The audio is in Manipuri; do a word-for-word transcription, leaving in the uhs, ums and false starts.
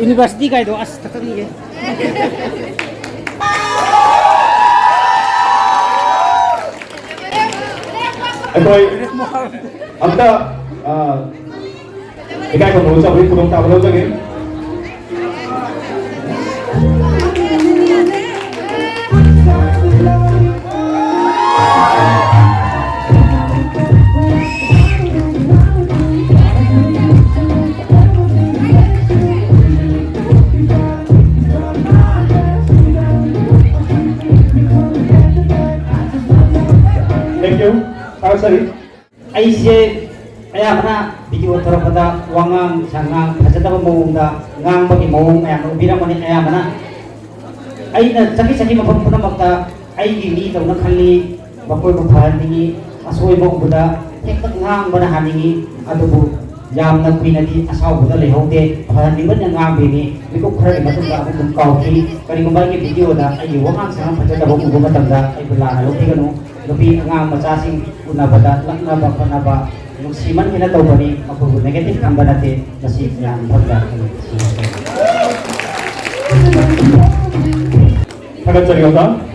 University ꯀꯥꯏꯗꯣ ꯑꯁ ꯊꯛꯀꯠꯅꯤꯡꯉꯦ꯫ ꯑꯩꯈꯣꯏ ꯑꯝꯇ ꯑ, ꯏꯀꯥꯏ ꯈꯨꯝꯅꯕ ꯆꯥꯎꯕꯒꯤ ꯈꯨꯗꯣꯡꯆꯥꯕ ꯂꯧꯖꯒꯦ꯫ Thank you. ꯊꯥꯒꯠꯆꯔꯤ꯫ ꯑꯩꯁꯦ ꯑꯌꯥꯝꯕꯅ ꯚꯤꯗꯤꯑꯣ ꯊꯣꯔꯛꯄꯗ ꯋꯥꯉꯥꯡ ꯁꯉꯥꯡ ꯐꯖꯗꯕ ꯃꯑꯣꯡꯗ ꯉꯥꯡꯕꯒꯤ ꯃꯑꯣꯡ ꯃꯌꯥꯝꯅ ꯎꯕꯤꯔꯝꯒꯅꯤ꯫ ꯑꯌꯥꯝꯕꯅ ꯑꯩꯅ ꯆꯠꯈꯤ ꯆꯠꯈꯤ ꯃꯐꯝ ꯄꯨꯝꯅꯃꯛꯇ ꯑꯩꯒꯤ ꯃꯤ ꯇꯧꯅ ꯈꯜꯂꯤ, ꯃꯈꯣꯏꯕꯨ ꯐꯍꯟꯅꯤꯡꯉꯤ, ꯑꯁꯣꯏꯕ ꯎꯕꯗ ꯍꯦꯛꯇ ꯉꯥꯡꯕꯅ ꯍꯥꯟꯅꯤꯡꯉꯤ꯫ ꯑꯗꯨꯕꯨ ꯌꯥꯝꯅ ꯀꯨꯏꯅꯗꯤ ꯑꯁꯥꯎꯕꯗ ꯂꯩꯍꯧꯗꯦ, ꯐꯍꯟꯅꯤꯡꯕꯅ ꯉꯥꯡꯕꯤꯅꯤ꯫ ꯃꯤꯀꯨꯞ ꯈꯔꯒꯤ ꯃꯇꯨꯡꯗ ꯑꯃꯨꯛ ꯑꯗꯨꯝ ꯀꯥꯎꯈꯤ꯫ ꯀꯔꯤꯒꯨꯝꯕ ꯑꯩꯒꯤ ꯚꯤꯗꯤꯑꯣꯗ ꯑꯩꯒꯤ ꯋꯥꯉꯥꯡ ꯁꯉꯥꯡ ꯐꯖꯗꯕ ꯎꯕ ꯃꯇꯝꯗ ꯑꯩꯕꯨ ꯂꯥꯟꯅ ꯂꯧꯕꯤꯒꯅꯨ꯫ ꯅꯨꯄꯤ ꯑꯉꯥꯡ ꯃꯆꯥꯁꯤꯡ ꯎꯅꯕꯗ ꯂꯛꯅꯕ ꯈꯣꯠꯅꯕ ꯅꯨꯡꯁꯤꯃꯟꯒꯤꯅ ꯇꯧꯕꯅꯤ, ꯃꯈꯣꯏꯕꯨ negative ꯊꯝꯕ ꯅꯠꯇꯦ꯫ ꯃꯁꯤ ꯃꯌꯥꯝ ꯃꯐꯝꯗ ꯑꯩ ꯁꯤꯟꯅꯖꯒꯦ꯫ ꯊꯥꯒꯠꯆꯔꯤ ꯑꯣꯖꯥ꯫